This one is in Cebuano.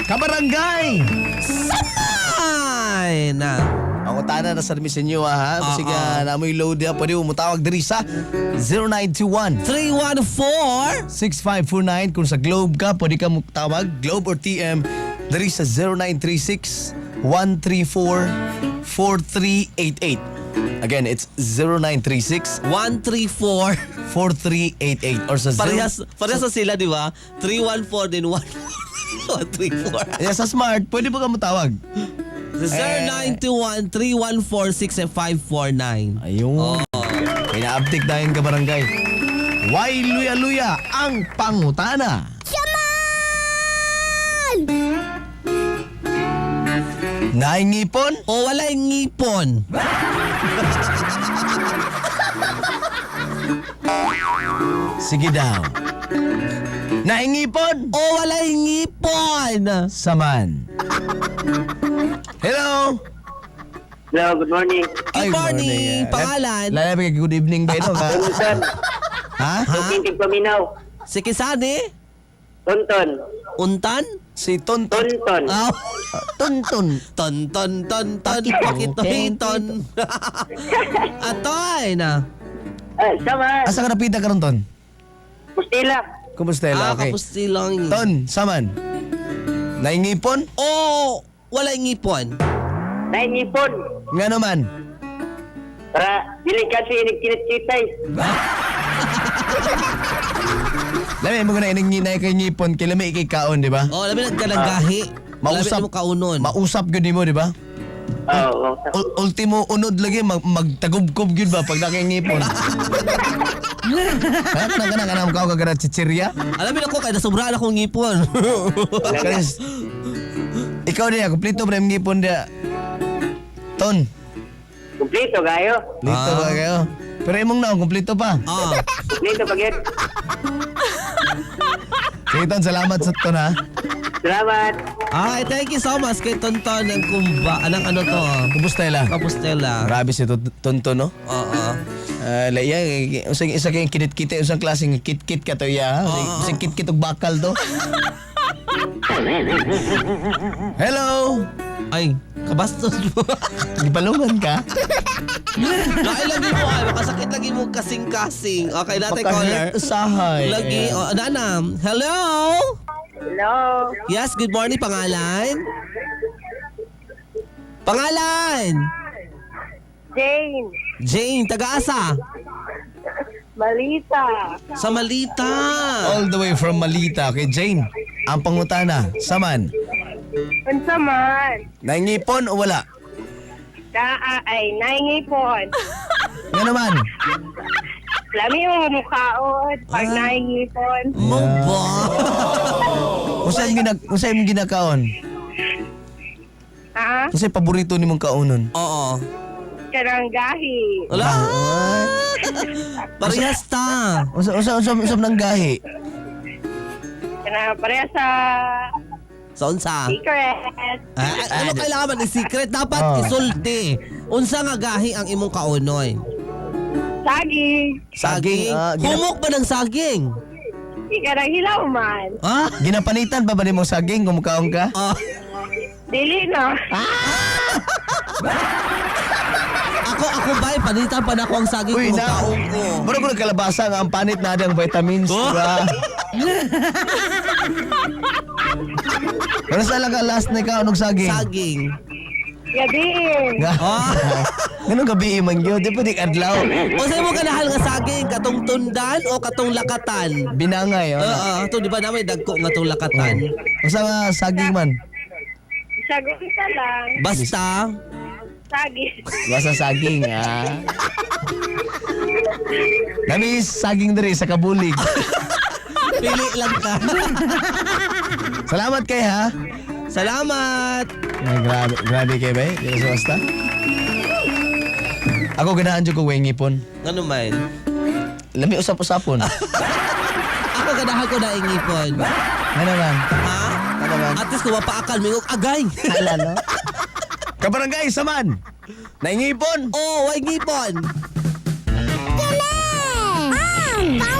Kabarangay! Ay, na. Ang utana na sa inyo ha. Oo. Sige, namoy load ya. Pwede mo mutawag diri sa 0921 314 6549. Kung sa Globe ka, pwede ka mutawag. Globe or TM diri sa 0936 134 4388. Again, it's 0936 134. 4388 or sa Parehas, parehas na sila, di ba? 314 din 1 134. Yeah, sa Smart, pwede ba ka mutawag? 0921 314 6549. Ayun. May na-update dahil ka barangay. Why luya-luya ang pangutana? Yaman! Naingipon? O wala yung ngipon. Sige daw. Naingipon? O wala yung ngipon. Saman. Hello! Hello, good morning. Good morning. Pangalan? Lalabig ka, good evening ba ito? Ka? Tonton. Ha? Ha? Tintin Paminaw. Si Kisani? Tonton. Untan? Si Tonton. Tonton. Ah. Tonton. Ton, ton, ton, ton. Pakito, ton. Atoy na. Ah, sama. Asa ka napita ka ron, Ton? Pustila. Kumustela, Ah, okay. kapustilang. Ton, saman. Naingipon? O wala yung ngipon. Naingipon. Nga naman. Para dili kasi inig kinit-kitay. Lami mo na ining na kay ngipon kay lami ikay kaon, di ba? O, labi nagkalagahi. Mausap. Labi mo kaunon. Mausap gyud nimo, di ba? Oo. Ultimo unod lagi magtagubkob gyud ba pag nakingipon. Kaya kana kana kana mo ka kana chichirya. Alam mo ako, kaya nasobrahan akong ngipon. Kanis. Ikaw diya, kumpleto ba yung ngipon diya? Ton, Kumplito kayo. kumpleto ba kayo? Pero imong naong kumpleto pa. Ah. Kumplito pag yun. Sige Ton, salamat sa ton ha. Salamat. Ay, thank you so much kay Tonton ng Kumba. Anong ano to? Kumustela. Kapustela. Grabe si Tonton no. Oo. Ah, laya, usang isa kayong kinit-kit, usang klaseng kit-kit ka to ya. Oo. Usang kit-kit og bakal to. Hello. Ay, kabastos mo. Gipalungan ka? Lain lagi mo ay, makasakit lagi mo kasing-kasing. Okay, natin caller. Makahit usahay. Lagi, oh, nana. Hello? Hello. Yes, good morning, pangalan? Pangalan? Jane, Jane, taga-asa? Malita, Sa Malita. All the way from Malita. Okay, Jane. Ang pangutana, saman. unsa man, Naingipon o wala? daa ay naingipon. Nga naman. Lami yung mukaon pag naingipon. Mo ba? Usay usay imong ginakaon? Ha? Usay paborito nimong kaonon? Oo. Kanang gahi. Wala. Parehas ta. Usa usa usa usa nang gahi. Kanang pareha sa Sa unsa? secret. Ah, ano kailangan man i-secret? Dapat Oh. isulti. Unsa nga gahi ang imong kaunoy? Saging. Saging. Ah, Humok ba ng saging? Kanang hilaw man. Ah? Ginapanitan ba ba nimong saging kung mukaon ka? Ah. Dili na. Ako ba, panitan pa na ako ang saging Uy, kung na. kaon ko. Mura ko nagkalabasa nga ang panit na ang vitamins, Oh. diba? Pero sa lang ka last na ikaw, anong saging? Saging. Gabi. Nga. Ah. Ganun gabi man yun, di pwede adlaw. O sa'yo mo ganahan nga saging, katong tundan o katong lakatan? Binangay, oh. Oo, ito di ba na may dagko nga tong lakatan? Usa nga saging man. Sagunta lang. Basta, Saging. Basta saging, ah. Nami saging diri sa kabulig. pili lang ka. Salamat kay ha. Salamat! Ay, grabe, grabe kay bay. Di sa basta. Ako ganahan jud ko wengipon. Ano man? Lami usap-usapon. Ako ganahan ko na ingipon. Ano man? Ha? Ano man? At least kung mapaakal, mingog, agay! Ala, no? Kabarangay, saman! Naingipon! Oh, way ngipon! Kini ang